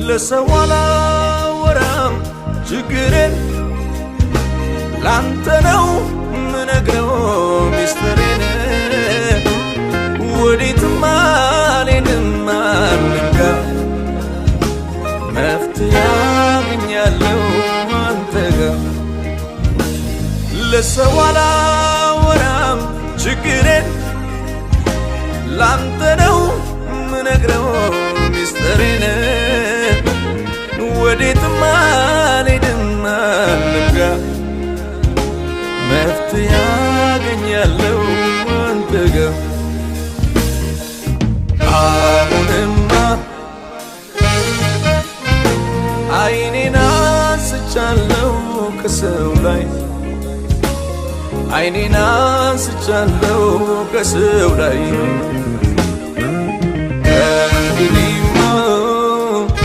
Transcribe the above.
ለሰው አላወራም ችግሬን፣ ላንተ ነው ምነግረው ሚስጥሬን። ወዴትም አልሄድም ማንም ጋ፣ መፍትሄ አገኛለሁ አንተ ጋ። ለሰው አላወራም ችግሬን፣ ላንተ ነው ምነግረው ሚስጥሬን። ወዴትም አልሄድም ማንም ጋ፣ መፍትሄ አገኛለሁ አንተ ጋ። አሁንማ አይኔን አንስቻለሁ ከሰው ላይ፣ አይኔን አንስቻለሁ ከሰው ላይ። ከእንግዲህ